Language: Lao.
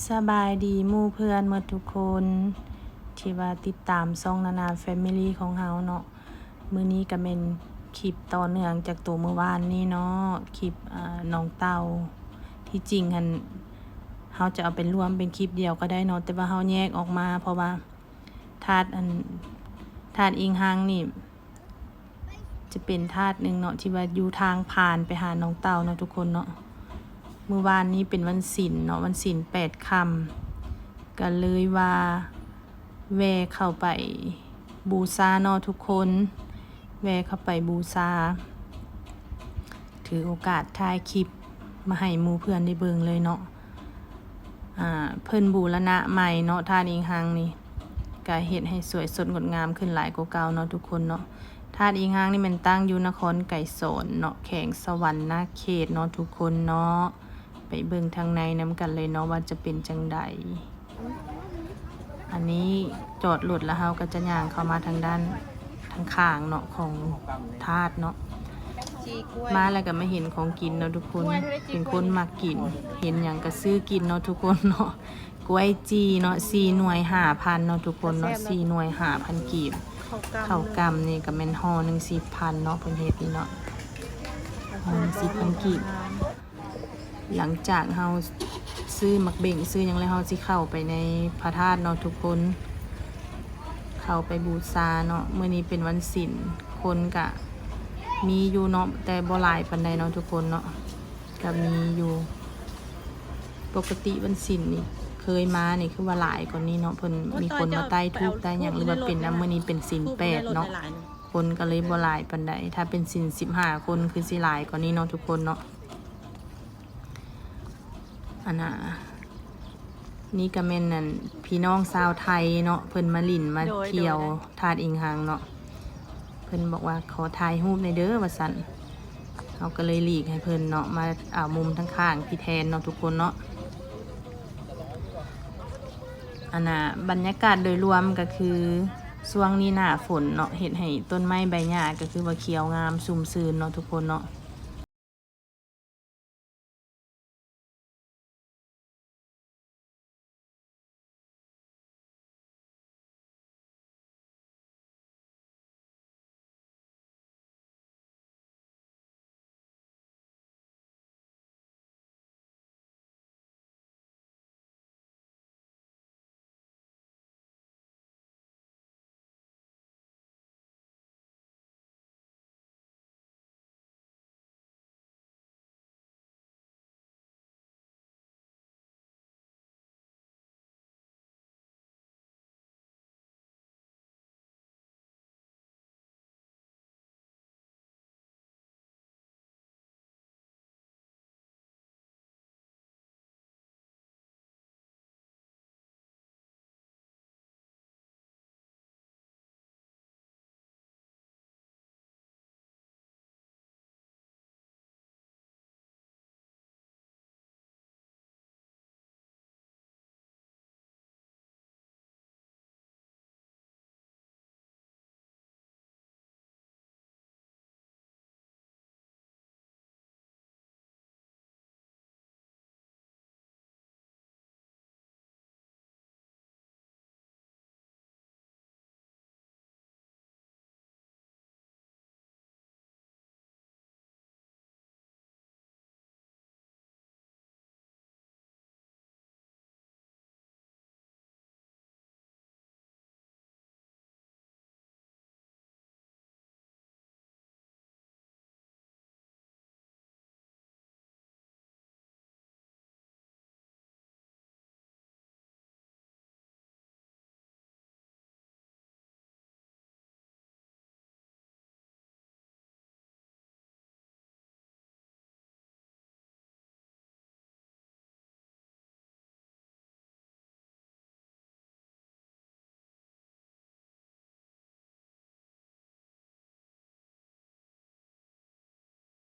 ສະບາຍດີໝູ່ເພື່ອນໝົດທຸກຄົນ ທີ່ວ່າຕິດຕາມຊ່ອງນານາແຟມິລີຂອງເຮົາເນາະ. ມື້ນີ້ກະແມ່ນຄລິບຕໍ່ເນື່ອງຈາກໂຕມື້ວານນີ້ເນາະ ຄລິບ ອາ ນ້ອງເຕົ່າ. ທີ່ຈິງຫັ້ນເຮົາຈະເອົາໄປລວມເປັນຄລິບດຽວກະໄດ້ເນາະ ແຕ່ວ່າເຮົາແຍກອອກມາ ເພາະວ່າທາດ ອັນ ທາດອີງຮັງນີ້ ຈະເປັນທາດໜຶ່ງເນາະ ທີ່ວ່າຢູ່ທາງຜ່ານໄປຫາໜອງເຕົ່າເນາະທຸກຄົນເນາະ. ມື້ວານນີ້ເປັນວັນສິນເນາະ ວັນສິນແປດຄ່ຳ ກະເລີຍວ່າແວ່ເຂົ້າໄປບູຊາເນາະທຸກຄົນ ແວ່ເຂົ້າໄປບູຊາ ຖືໂອກາດຖ່າຍຄລິບມາໃຫ້ໝູ່ເພື່ອນໄດ້ເບິ່ງເລີຍເນາະ. ອາ ເພິ່ນບູລະນະໃໝ່ເນາະ ທາດອີງຮັງນີ້ ກະເຮັດໃຫ້ສວຍສົດງົດງາມຂຶ້ນຫຼາຍກວ່າເກົ່າເນາະທຸກຄົນເນາະ. ທາດອີງຮັງນີ້ແມ່ນຕັ້ງຢູ່ນະຄອນໄກສອນເນາະ ແຂວງສະຫວັນນະເຂດເນາະທຸກຄົນເນາະ. ໄປເບິ່ງທາງໃນນຳກັນເລີຍເນາະ ວ່າຈະເປັນຈັ່ງໃດ. ອັນນີ້ຈອດລົດແລ້ວເຮົາກະຈະຍ່າງເຂົ້າມາທາງດ້ານທາງຂ້າງເນາະ ຂອງທາດເນາະ. ມາແລ້ວກະມາເຫັນຂອງກິນເນາະທຸກຄົນ ເປັນຄົນມັກກິນ ເຫັນຫຍັງກະຊື້ກິນເນາະທຸກຄົນເນາະ. ກ້ວຍຈີ່ເນາະ ສີ່ໜ່ວຍຫ້າພັນເນາະທຸກຄົນເນາະ ສີ່ໜ່ວຍຫ້າພັນກີບ. ເຂົ້າກ່ຳນີ້ກະແມ່ນຫໍ່ໜຶ່ງສິບພັນເນາະ ເພິ່ນເຮັດນີ້ເນາະ ຫໍ່ໜຶ່ງສິບພັນກີບ. ຫຼັງຈາກເຮົາຊື້ໝາກເບັງຊື້ຫຍັງແລ້ວ ເຮົາຊິເຂົ້າໄປໃນພະທາດເນາະທຸກຄົນ ເຂົ້າໄປບູຊາເນາະ. ມື້ນີ້ເປັນວັນສິນ ຄົນກະມີຢູ່ເນາະ ແຕ່ບໍ່ຫຼາຍປານໃດເນາະທຸກຄົນເນາະ ກະມີຢູ່. ປົກກະຕິວັນສິນນີ້ເຄີຍມານີ້ຄືວ່າຫຼາຍກວ່ານີ້ເນາະ ເພິ່ນມີຄົນມາໄຕ້ທູບໄຕ້ຫຍັງ ຫຼືວ່າເປັນນຳ ມື້ນີ້ເປັນສິນແປດເນາະ ຄົນກະເລີຍບໍ່ຫຼາຍປານໃດ. ຖ້າເປັນສິນສິບຫ້າຄົນຄືຊິຫຼາຍກວ່ານີ້ເນາະທຸກຄົນເນາະ. ອັນນ່າ ນີ້ກະແມ່ນ ອັນ ພີ່ນ້ອງຊາວໄທເນາະ ເພິ່ນມາຫຼິ້ນມາທ່ຽວທາດອີງຮັງເນາະ. ເພິ່ນບອກວ່າ ຂໍຖ່າຍຮູບແດ່ເດີ ວ່າຊັ້ນ ເຮົາກະເລີຍຫຼີກໃຫ້ເພິ່ນເນາະ ມາເອົາມຸມທາງຂ້າງພີ້ແທນເນາະທຸກຄົນເນາະ. ອັນນ່າ ບັນຍາກາດໂດຍລວມກະຄື ຊ່ວງນີ້ໜ້າຝົນເນາະ ເຮັດໃຫ້ຕົ້ນໄມ້ໃບຫຍ້າກະຄືວ່າຂຽວງາມຊຸ່ມຊື່ນເນາະທຸກຄົນເນາະ.